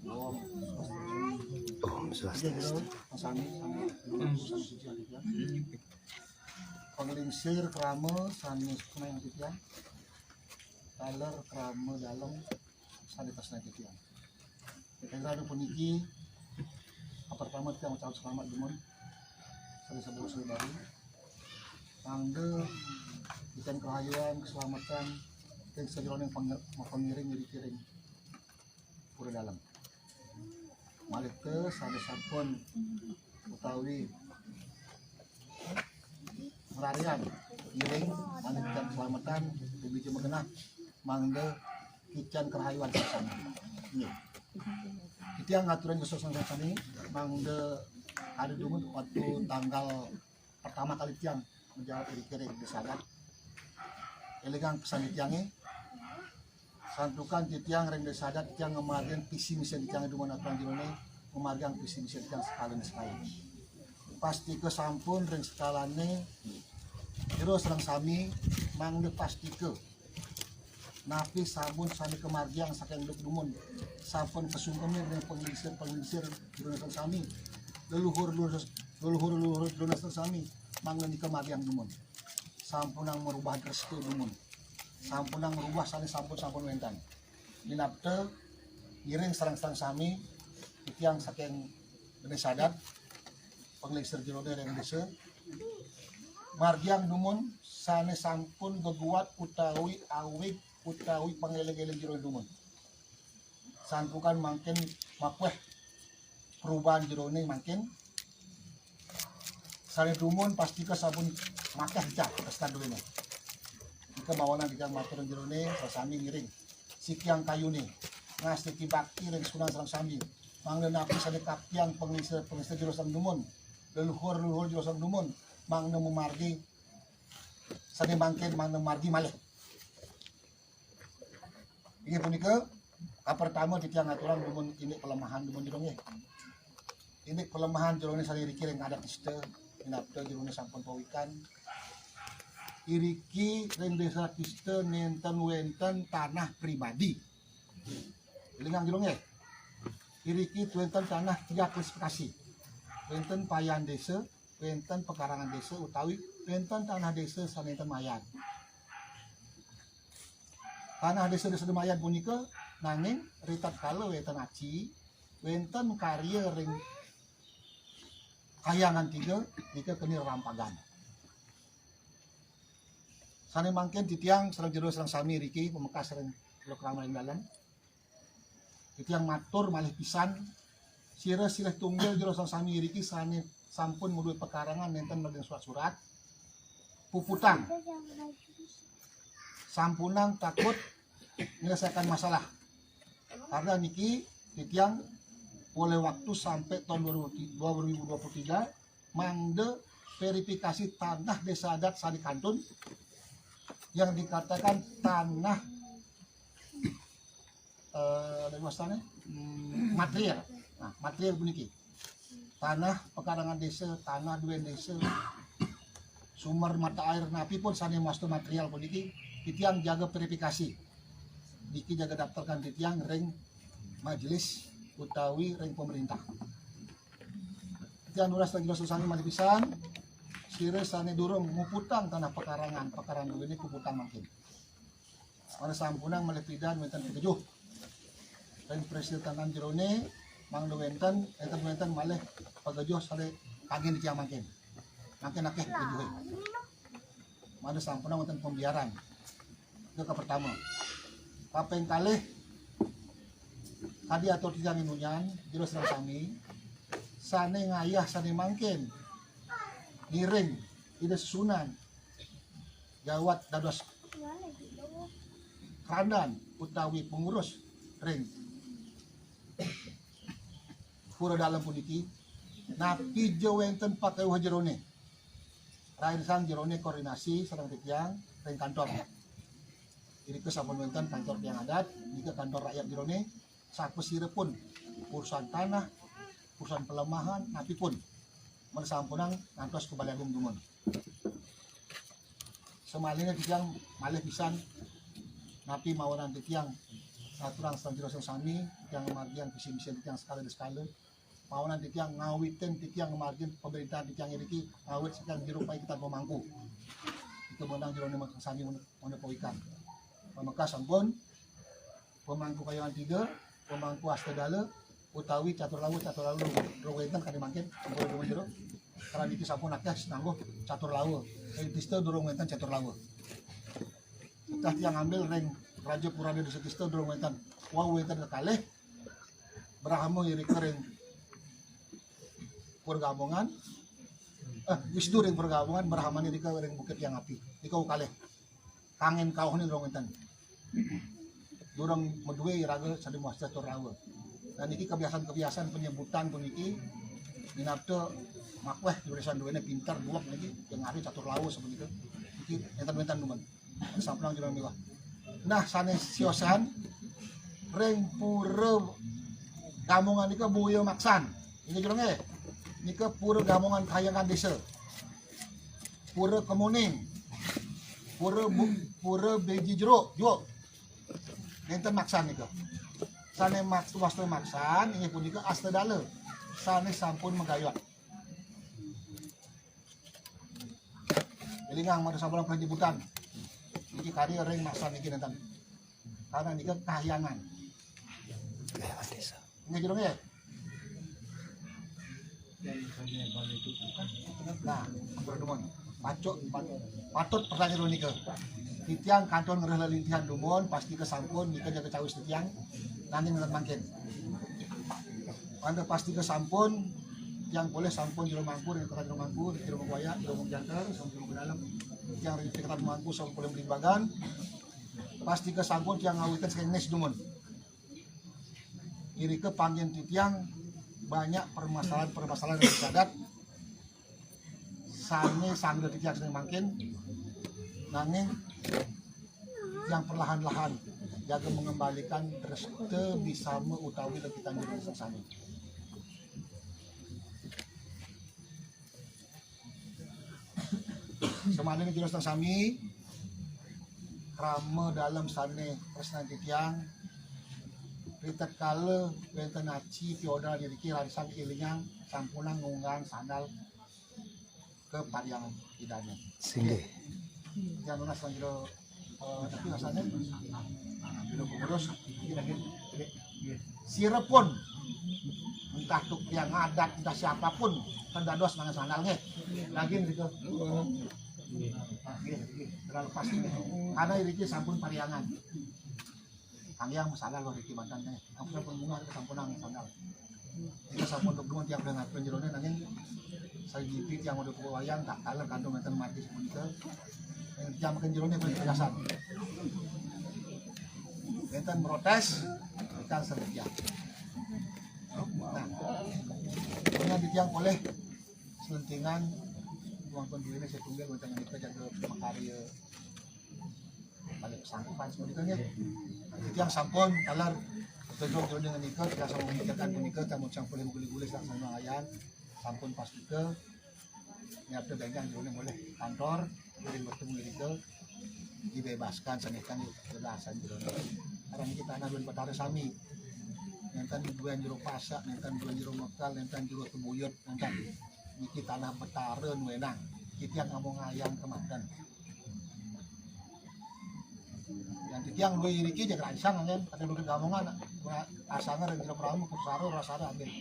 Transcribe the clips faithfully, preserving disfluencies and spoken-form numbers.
Om Swastiastu. Om Swastiastu. Sami, sami. Panglingsir krama sami suksma ring titiang. Taler krama dalem sami tresna ring titiang. Ring krana puniki, pertama titiang ngucap selamat dumun. Sami sabda baru. Mangda titiang karahayuan, kaselametan, ring sajeroning pang-, mapangiring iriki ring pura dalem. Malih té sané sampun utawi ngrarian ngiring, malih titiang kaselametan, tumuli magenah, mangda titiang karahayuan sami. Nggih. Titiang ngaturang ring sami, mangda ada dumun waktu tanggal pertama kali tiang menjawab ring, ring Désa Adat. Élingang pesan titiangé, santukan titiang ring Désa Adat, titiang ngamargiang visi misi titiang dumun aturang jeroné, ngamargiang visi misi titiang sekalané sekala. Pastika sampun ring sekalané, jero sareng sami mangda pastika napi sampun sami kamargiang saking duk dumun, sampun kasungkemin ring panglingsir-panglingsir jero sareng sami, leluhur-leluhur, leluhur-leluhur jero sareng sami, mangda nika margiang dumun. Sampunang marubah dresta dumun. Sampunang marubah sané sampun-sampun wénten. Minab té ngiring sareng-sareng sami, titiang saking Désa Adat, panglingsir jeroné ring désa, margiang dumun sané sampun geguat utawi awig utawi pangéling-éling jero dumun. Santukan mangkin makuéh perubahan jeroné mangkin. Sané dumun pastika sampun makéh jat kastan duéné. Nika mawanan titiang matur jeroné, sami ngiring. Sikiang kayuné, ngastiti bakti ring sunan sareng sami. Mangda napi sané kaptiang panglingsir, panglingsir jero sareng dumun, leluhur, leluhur jero sareng dumun, mangda mamargi sané mangkin, mangda margi malih. Inggih punika, kapertama titiang ngaturang dumun indik palemahan dumun jero nggih. Indik palemahan jeroné sané iriki ring adat ista, minab té jeroné sampun pawikan. Iriki ring Désa Adat Ista nénten wénten tanah pribadi. Élingang jero nggih. Iriki wénten tanah tiga klasifikasi. Wénten payan désa, wénten pekarangan désa utawi wénten tanah désa sané nénten mayan. Tanah désa-désa mayan punika nanging ritatkala wénten aci, wénten karya ring Kahyangan Tiga, nika keni rampagan. Sané mangkin titiang sareng jero sareng sami riki pamekas ring Lokrama ring dalem. Titiang matur malih pisan, sira silih tunggil jero sareng sami riki sané sampun madué pekarangan nénten magenah surat-surat, puputang. Sampunang takut menyelesaikan masalah. Karena niki titiang olih waktu sampai tahun dua ribu dua puluh tiga, mangda verifikasi tanah désa adat sané kantun yang dikatakan tanah, eh, dari wasane, hmm, material. Nah, material puniki. Tanah pekarangan désa, tanah duén désa, sumber mata air napi pun sané mawasta material puniki, titiang jaga verifikasi. Niki jaga daftarkan titiang ring majelis utawi ring pemerintah. Titiang nunas ring sami malih pisan, sira sané durung muputang tanah pekarangan, pekarangan duéné puputang mangkin. Mangda sampunang malih pidan wénten pagejuh. Ring persil tanah jeroné, mangda wénten, wénten, wénten malih pagejuh sané kangin titiang mangkin. Mangkin akéh pagejuhé. Mangda sampunang wénten pembiaran. Nika kapertama. Kaping kalih, kadi atur titiang inunyan, jero sareng sami, sané ngayah sané mangkin ngiring Ida Sesuunan jawat dados komandan utawi pengurus ring pura dalem puniki, napi ja wénten pakayuh jeroné. Rarisang jeroné koordinasi sareng titiang ring kantor. Irika sampun wénten kantor tiang adat, nika kantor rakyat jeroné, sapasira pun urusan tanah, urusan pelemahan, napi pun. Mangda sampunang ngantos ka Balé Agung dumun. Samaliha titiang malih pisan napi mawanan titiang Aturang sareng jero sami, titiang ngamargiang visi misi titiang sekala deskala. Paonan titiang ngawitin titiang ngamargiang pemerintahan titiang iriki ngawit saking jero paiketan pemangku. Ika menang jero sami mone pawikan. Pamekas sampun pemangku kayuhan tiga, pemangku astadala, utawi catur lawa, catur lawa durung wenten kadi mangkin, sampun durung jero. Karena niki sampun akeh sinangguh catur lawa. Ring Tista durung wenten catur lawa. Tah tiang ngambil ring Raja Purana Desa Tista durung wenten. Wau wenten kekalih. Brahma irika ring Pura Gamongan. Eh, Wisnu ring Pura Gamongan, Brahmane irika ring Bukit Tiang Api. Nika kekalih. Kangin kauhne durung wenten. Durung madue iraga sane mawasta catur lawa. Nah, niki kebiasaan-kebiasaan penyebutan puniki minabda makweh jero sane duene pinter duweg niki yang ada catur lawa seperti itu. Niki enten-enten dumun. Sampun jero miwah. Nah, sane siosan ring Pura Gamongan nika boya maksan. Inggih jero nggih. Nika Pura Gamongan Kahyangan Desa. Pura Kemuning. Pura Bu-, Pura Beji Jeruk, Jeruk. Nenten maksan nika. Sane maks-, wasta maksan inggih punika astadala. Sane sampun magayuh. Elingang madu sampun penyebutan. Niki kari ring maksan niki nenten. Karena nika kahyangan. Inggih jero nggih. Nah, ampun dumun. Pacuk, pat-, patut pertanyaan nika. Titiang kantun ngrereh lelintihan dumun, pastika sampun nika jaga cawis titiang. Nanging nenten mangkin. Anda pastika sampun, tiang polih sampun jero mangku, ring kota jero mangku, ring jero mangku ayak, jero mangku jantel, sampun jero mangku dalem. Tiang ring kota mangku sampun polih blimbagan. Pastika sampun tiang ngawitin saking nis dumun. Irika panggen titiang banyak permasalahan-permasalahan ring adat sane sanggra titiang sane mangkin, nanging tiang perlahan-lahan jaga mengembalikan resta bisama utawi lekitan jero sami. Samane jero sami, krama dalem sane tresnan titiang, ritatkala wenten aci piodal iriki rarisang elingang sampunang ngunggahang sandal ka parhyangan Idane. Singgih. Yang nunas lan jero, eh, tapi rasanya jero pengurus, ini lagi, ini, sira pun, entah tu yang adat, entah siapapun, kan dados mangan sandal nggih. Lagi gitu. Nah, nggih, nggih, terlalu pas nggih. Karena iriki sampun parhyangan. Kang Hyang masalah lho niki mantan neh. Ampun pun bunga kesampunang sandal. Kita sampun duk dumun tiang udah ngatur jerone nanging saiki tiang udah kuat wayang tak taler kantun ngenten mati sepunika. Yang tiang makan jerone pun kebiasaan. Ngenten protes, ikan setia. Nah, punya di tiang boleh selentingan uang penduene setunggal ngenten menika jaga makarya. Balik sangkupan seperti itu ya. Jadi yang sampun taler tujuh jero dengan nika kita sama memikirkan menika tamu campur yang guli-guli sang sama ayang sampun pastika nyata bengkang jero boleh kantor jadi bertemu nika dibebaskan sanikan kebebasan jero. Karena kita anak dua Betara sami. Nenten dua jero pasak, nenten dua jero mekal, nenten jero tebuyut, nenten. Niki tanah Betara nuenang. Kita yang ngomong ayang kematen. Yang titiang luwih iriki jeg rancang angin, ada duduk gamongan, asanga ring jero pramu, kusaro, rasara ambil.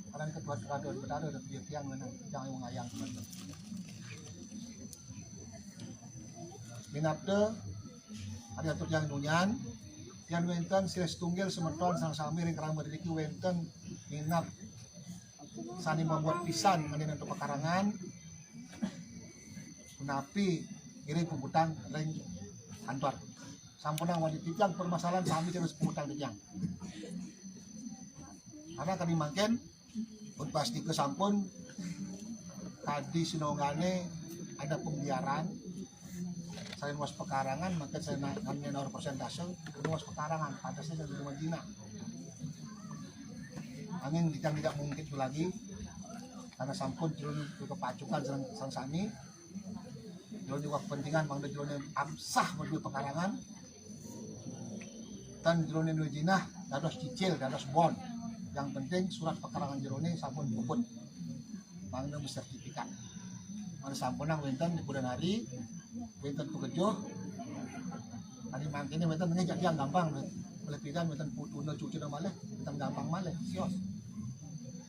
Karena ketua teradu betara dan dia tiang menang, tiang yang ngayang. Minabda, ada atur tiang nunyan, yang wenten silih setunggal semeton sang sami ring keramat riki wenten minab sane membuat pisan mengenai untuk pekarangan, Punapi ngiring puputang ring kantor. Sampunang wadi titiang permasalahan sami terus puputang titiang. Karena kami mangkin pun pastika sampun kadi sinonggane ada pembiaran selain was pekarangan maka saya na-, kami nawar persentase was pekarangan pantasnya jadi rumah Cina. Angin kita tidak mungkin itu lagi karena sampun turun ke pacukan sang, sang sami. Jero juga kepentingan mangda jero absah bagi pekarangan. Tan jerone duwe jinah dados cicil, dados bon. Yang penting surat pekarangan jerone sampun puput. Mangda bersertifikat. Mangda sampunang wenten di kemudian hari, wenten pekejuh. Hari mangkene wenten ngejak yang gampang. Oleh pidan wenten putune cucune malih, wenten gampang malih, sios.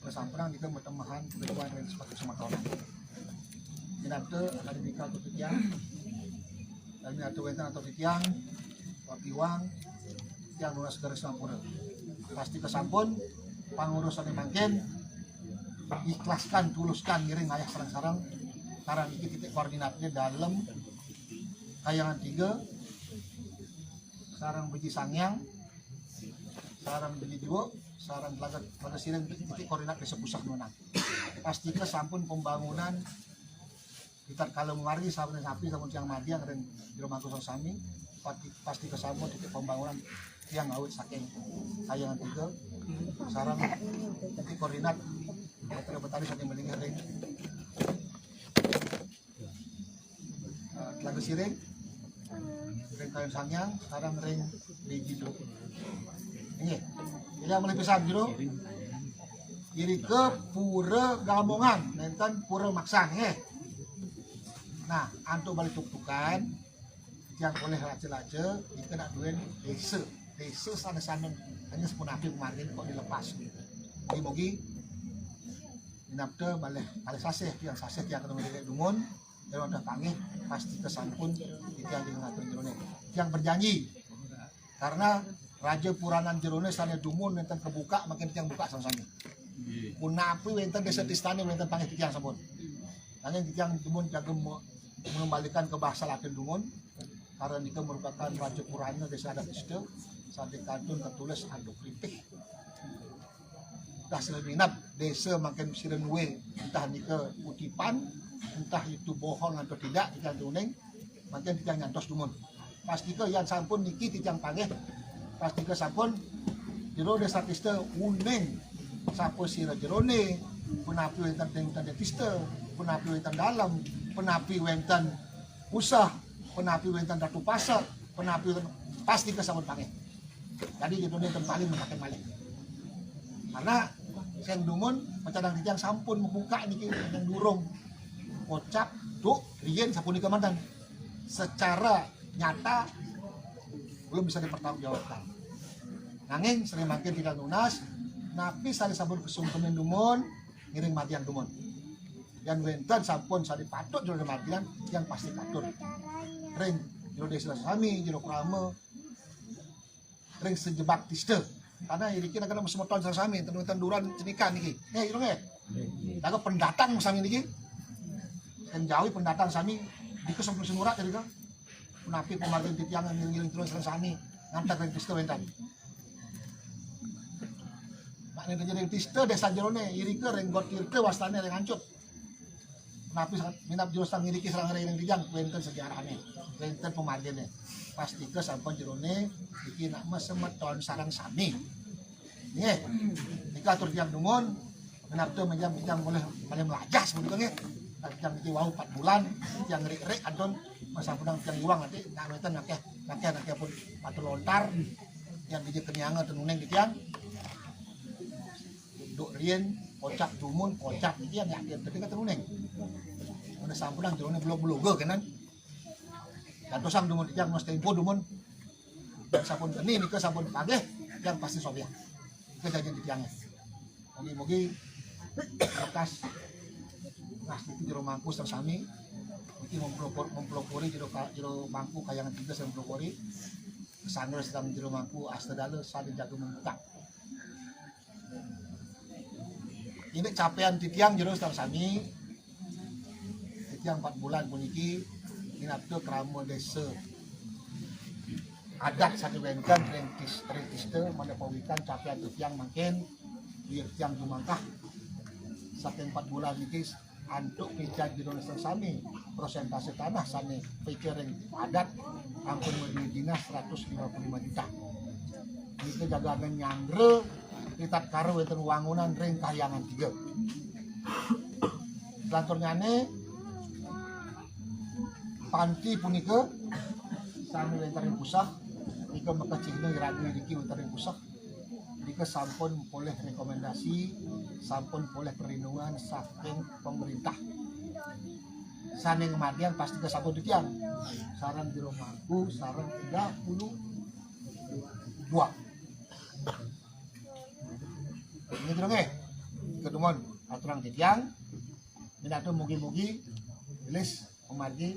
Mangda sampunang kita metemahan pekejuhan ring sepatu semeton. Minabda, hari nika tutup yang. Dan minabda wenten atau titiang, wapiwang, tiang nunas garis sampura. Pasti kesampun, pangurusane mangkin, ikhlaskan, tuluskan ngiring ayah sareng-sareng, karang iki titik koordinatnya dalam kayangan tiga, sarang biji sangyang, sarang biji dua, sarang telaga, telaga siring titik koordinat desa pusat menang. Pasti kesampun pembangunan kita kalau mari sampun sapi sampun tiang madiang ring jero mangku sami, pasti, pasti kesampun titik pembangunan tiang awit saking kayangan tiga, sarang titik koordinat, betari-betari saking melingkar ring, eh, telaga siring, ring kayangan sangyang, sarang ring biji dua. Nggih. Jadi amal pisan jero. Irika pura Gamongan, nenten pura Maksan, nggih. Nah, antuk bali tuktukan, tiang oleh raja-raja, kita nak duwe desa. Desa sana-sana, hanya sepunapi kemarin kok dilepas gitu. Mugi-mugi, minabda malih, malih sasih, tiang sasih, tiang ketemu dek dumun, dan udah panggih, pasti kesampun, tiang di ngatur jerone. Tiang berjanji, karena raja puranan jerone sana dumun, nenten kebuka, makin tiang buka sama-sama. Punapi wenten desa tistane, wenten panggih tiang sampun. Nanging tiang dumun jaga me-, mengembalikan ke bahasa Latin dumun, karena nika merupakan raja purana desa adat Kristen, sane kantun ketulis antuk ripih. Dah sira minab desa mangkin sira nuwe, entah nika kutipan, entah itu bohong atau tidak, tiang tuning, mangkin tiang nyantos dumun. Pastika yang sampun niki tiang panggih, pastika sampun jero desa tista uning, sapa sira jerone, punapi wenten ring tanda tista, punapi wenten dalem, punapi wenten usah, punapi wenten datu pasek, punapi wenten, pastika sampun panggih. Jadi jerone ten paling makin malih. Karena sing dumun pacadang tiang sampun membuka niki yang durung. Kocap, duk, riyen sapunika manten. Secara nyata belum bisa dipertanggungjawabkan. Nanging sering mangkin tiang nunas, napi sane sampun kesungkemin dumun, ngiring madiang dumun. Yang wenten sampun sane patut jero madiang, yang pasti patut. Ring jero desa sami, jero krama, ring sejebak tista. Karena iriki naga nama semeton sami, ten wenten duran cenikan niki. Eh, irung eh. Naga pendatang sami niki. Kan jawi pendatang sami, dikes sampun senurat jadi kan. Punapi pamargin titiang ngiring-ngiring terus sareng sami, ngantar ring tista wenten. Nek ning ring tista desa jerone, irika ring got tirta wastane ring ancut. Punapi minab jero sang iriki sareng ring tiang, wenten sejarahne, wenten pamargine. Pastika sampun jerone, iki nak masemeton sareng sami. Nggih. Nika atur tiang dumun, minabda menjam tiang boleh, boleh melajah sebenarnya nggih. Tiang niki wau empat bulan, tiang rik-rik antun, masa punang tiang iwang nanti, nak wenten nakeh, nakeh, nakeh pun atur lontar, tiang biji keniangan tenuning di tiang. Duk riyen, kocap dumun, kocap niki yang yakin tadi kata tenuning. Mana sampunang jerone belum-belum kenen. Dantosang dumun tiang mas tempo dumun. Dan sampun keni nika sampun panggih, yang pasti sobyang. Nika janji di tiangnya. Mugi-mugi bekas nastiti jero mangku sareng sami. Niki mempelopor-, mempelopori jero ka-, jero mangku kayangan tiga sareng mempelopori. Sangger sareng jero mangku astadala sane jaga membuka. Ini capaian titiang jero sareng sami. Titiang empat bulan puniki minabda krama desa adat sane wenten ring tis-, ring tista mane pawikan capaian titiang mangkin, biar tiang jumangkah saking empat bulan niki antuk pican jero sareng sami, persentase tanah sane pican ring adat ampun madue jinah seratus lima puluh lima juta. Nika jaganan nyanggra ritatkala wenten wangunan ring kahyangan tiga. Selanturnyane panti punika sami wenten ring pusat, Maka cihna iragi iriki wénten ring puseh. Nika sampun polih rekomendasi, sampun polih perlindungan saking pemerintah. Sané ngamargiang pastika sampun titiang. Sareng jero marga, sareng tiga puluh dua. Ini terus nggih. Kedumun aturang titiang. Minatu mugi-mugi rilis pamargi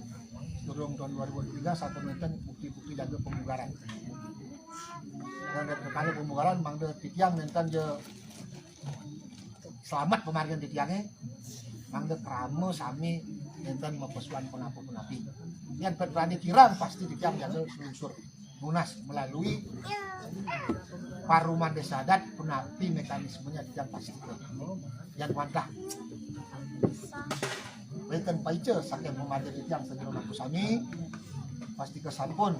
durung tahun dua ribu dua puluh tiga sampun wénten bukti-bukti jaga pemugaran. Dan dari kali pemugaran mangda titiang nénten ja selamat pamargin titiangé, mangda krama sami nénten mapesuan punapa-punapi. Yén pét prani kirang pasti titiang jaga selungsur nunas melalui Paruman Désa Adat, punapi mekanismenya titiang pasti. Yén wantah wénten paica saking pamargi titiang sajeroning sami, pastika sampun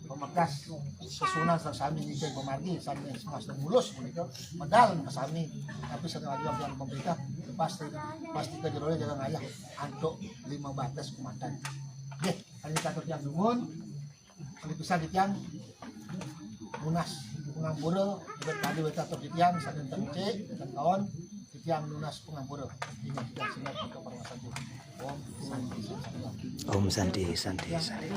pamekas sesuunan sareng sami ngicén pamargi sané semesta mulus punika medal ka sami, tapi sané ngajeng pemerintah pasti, pastika jeroné jaga ngayah antuk lima bates kematan. Nggih, kadi katur titiang dumun, kadi pisan titiang nunas pangampura, buat tadi wénten atur titiang sané tencik, wénten kaon, titiang nunas pangampura. Inggih, titiang sineb antuk parama santi. Om Santi, Santi. Om Santi, Santi, Santi.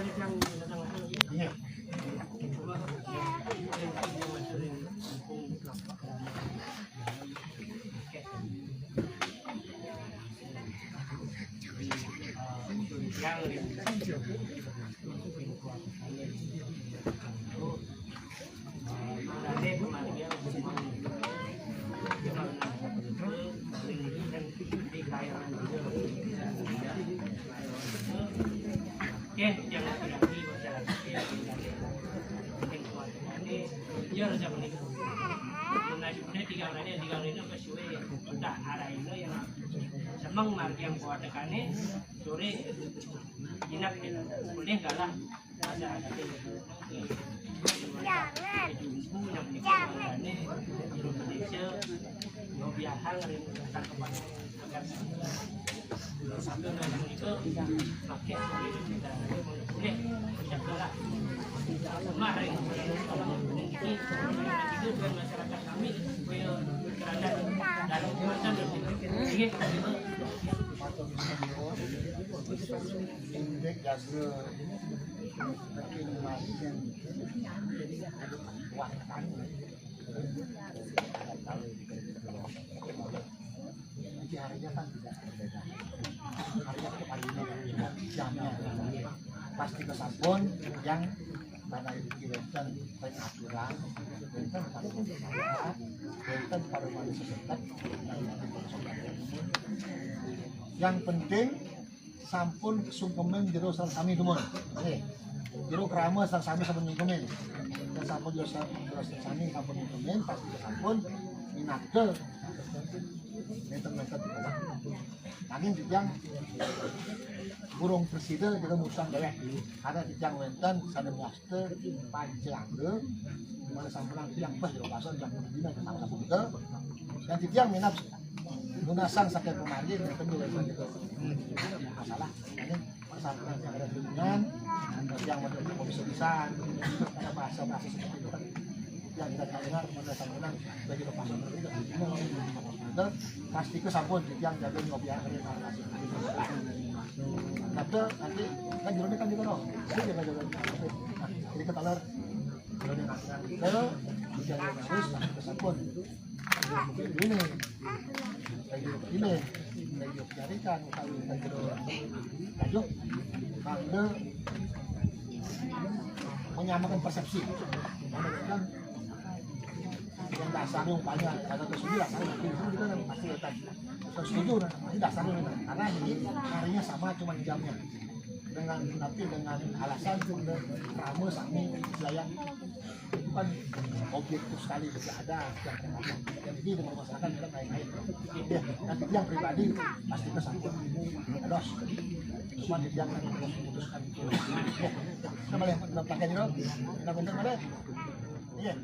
Semeng margiang pawatekané, sore inap ulih galah masyarakat. Jangan. Jangan. Nanti harinya kan tidak berbeda. Harinya tetap hari ini, jamnya. Pastika sampun yang karena iki wénten pengaturan, wénten pada masyarakat, wénten pada masyarakat. Yang penting sampun sungkemin jero sareng sami dumun. Nggih. Jero krama sareng sami sampun nyungkemin. Dan sampun jero sareng, jero sareng sami sampun nyungkemin, pastika sampun minakta. Nénten-nénten. Nanging titiang durung prasida jaga murusan déwék. Karena titiang wénten sané muasta panca angga, mana sampunang titiang pas jero basa jam dina jam sampun. Dan titiang minab nunasang saking pamargi, nénten jaga masalah. Ini persyaratan yang ada hubungan, yang ada bisa-bisa, ada bahasa-bahasa seperti itu kan. Yang kita dengar, mana sampunang bagi lepas seperti itu. Pastika sampun titiang jaga nyobiahang. Tapi nanti kan jero kan juga loh. Jadi jaga-jaga. Nah, jadi ketalar. Jero kan. Kita harus sampun. Ini, ini, ini, carikan, kalau kita jero aduh, mangda menyamakan persepsi. Karena kan yang dasarnya umpamanya, kata tersetuju dasarnya, itu kita kan pasti akan setuju, nah, pasti dasarnya kan. Karena ini harinya sama, cuma jamnya. Dengan, tapi dengan alasan pun krama sami istilahnya itu kan objektif sekali, tidak ada yang terbatas. Yang ini dengan masyarakat kita main-main. Ya, nanti yang pribadi pasti kesangkut. Terus, cuma dia yang harus memutuskan itu. Ya, kita boleh pakai dulu. Kita bentar pada. Iya.